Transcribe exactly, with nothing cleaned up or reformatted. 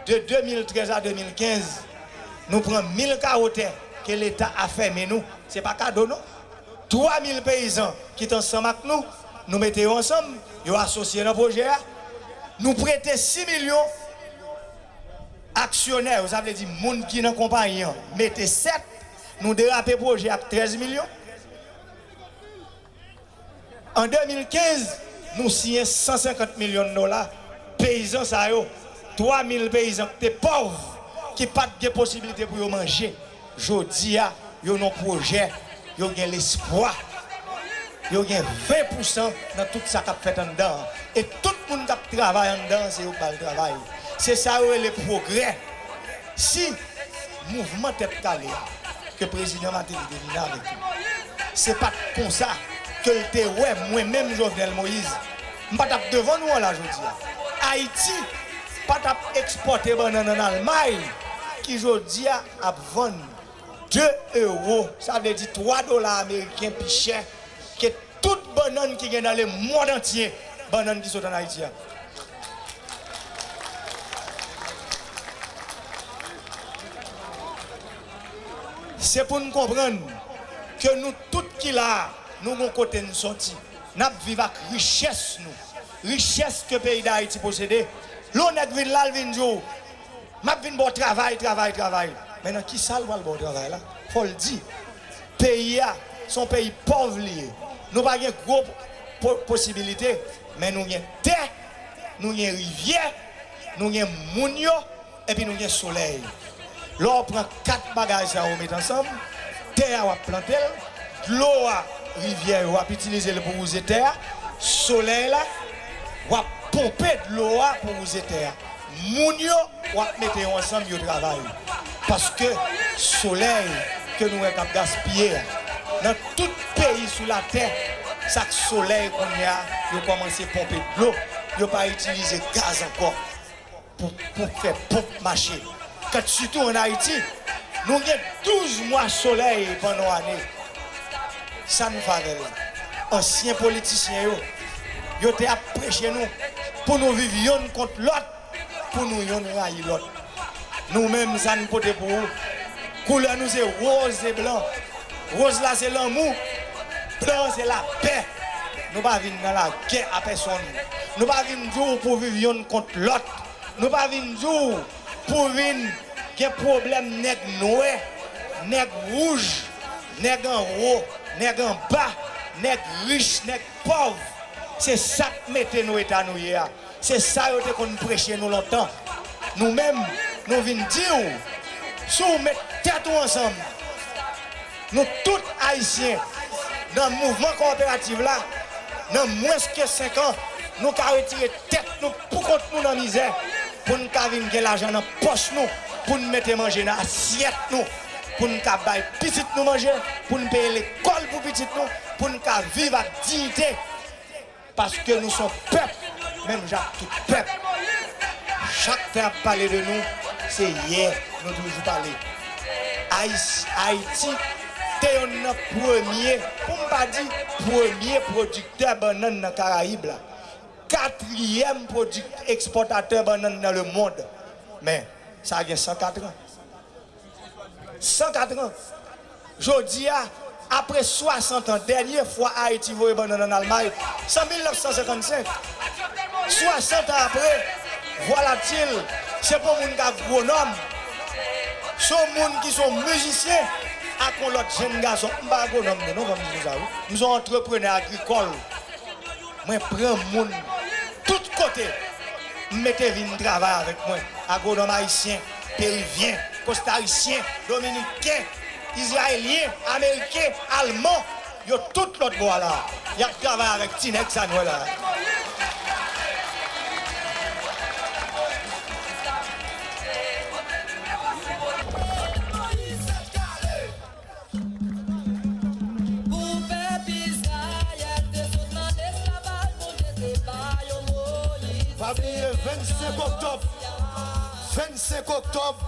De de mil trèz a de mil kenz, nou pran mil kawo tè ke Leta a fèmen nou. Se pa kado non. Twa mil peyizan ki t ansanm ak nou, nou mete yo ansanm, yo asosye nan pwojè a. Nou prete sis milyon, aksyonè yo, sa vle di moun ki nan konpayi an, mete sèt, nou derape pwojè ak trèz milyon. An de mil kenz, nou siyen san senkant milyon dola. Peyizan sa yo, twa mil peyizan ki te pòv, ki pa t gen posiblite pou yo manje, jodi a, yo nan pwojè, yo gen lespwa. Yo gen ven pousan nan tout sa k ap fèt anndan an. E tout moun k ap travay anndan an, se yo k ba l travay. Se sa yo rele pwogrè. Si mouvman Tèt Kale a, ke prezidan Martelly te vin avèk li, se pa t konsa ke l te wè mwen menm Jovenel Moïse, m pa t ap devan nou an la jodi a. Ayiti pa t ap ekspòte bannann ann Almay, ki jodi a ap vann de ewo, sa vle di twa dola ameriken pi chè ke tout bannann ki gen nan lemonn antye, bannann ki sot ann Ayiti a. Se pou n konprann ke nou tout ki la a, nou gon kote n sòti. N ap viv ak richès nou. Richès ke peyi Dayiti posede. Lè yon nèg vin la, l vin di w, "M ap vin ba w travay, travay, travay." Men nan ki sa l pral ba w travay la? Fò l di. Peyi a, se yon peyi pòv li ye. Nou pa gen gwo po-, posibilite, men nou gen tè, nou gen rivyè, nou gen moun yo, epi nou gen solèy. Lè w pran kat bagay sa yo met ansanm, tè a w ap plante l, dlo a, rivyè yo, w ap itilize l pou wouze tè a, solèy la, w ap ponpe dlo a pou wouze tè a. Moun yo, w ap mete yo ansanm, yo travay. Paske solèy ke nou wè k ap gaspiye a, nan tout peyi sou latè, sa k solèy kounye a, yo kòmanse ponpe dlo, yo pa itilize gaz ankò pou, pou fè ponp mache. Kant sitou ann Ayiti, nou gen douz mwa solèy pandan yon ane. Sa n fè avè l? Ansyen politisyen yo, yo te ap preche nou pou nou viv yonn kont lòt, pou nou yonn rayi lòt. Nou menm, sa n pote pou ou, koulè nou se woz e blan. Woz la se lanmou, blan an se lapè. Nou pa vin nan lagè a pèsonn. Nou pa vin di w pou viv yonn kont lòt. Nou pa vin di w pou vin gen pwoblèm nèg nwè, nèg wouj, nèg anwo, nèg anba, nèg rich, nèg pòv. Se sa k mete nou eta nou ye a. Se sa yo te konn preche nou lontan. Nou menm, nou vin di w, si w met tèt ou ansanm, nou tout Ayisyen, nan mouvman kowoperativ la, nan mwens ke senk an, nou ka retire tèt nou pou kont nou nan mizè, pou n ka vin gen lajan nan pòch nou, pou n mete manje nan asyèt nou, pou n ka bay pitit nou manje, pou n peye lekòl pou pitit nou, pou n ka viv ak diyite. Paske nou se yon pèp, menm jan ak tout pèp. Chak tan y ap pale de nou, se yè nou toujou pale. Ayis-, Ayiti te yonn nan premye, pou m pa di premye pwodiktè bannann nan Karayib la. Katriyèm pwodik-, ekspòtatè bannann nan lemonn. Men, sa gen san kat an. San kat an. Jodi a, apre swasant an, dènye fwa Ayiti voye bannann ann Almay, se an mil nèf san senkannsenk. Swasant an apre, vwalatil, se pa yon moun k agwonòm. Se yon moun ki se yon mizisyen ak yon lòt jèn gason. M pa agwonòm, non, non, ban m di nou sa, wi. M se yon antreprenè agrikòl. Mwen pran moun tout kote, m mete vin travay avèk mwen. Agwonòm ayisyen, perivyen, kostarisyen, dominiken, izrayelyen, ameriken, alman, yo tout lòt bò a la. Y ap travay avèk ti nèg sa n wè la. Pou pèp Izrayèl te sot nan lesklavaj, Bondye te ba yo Moyiz. Pa bliye vennsenk oktòb, vennsenk oktòb,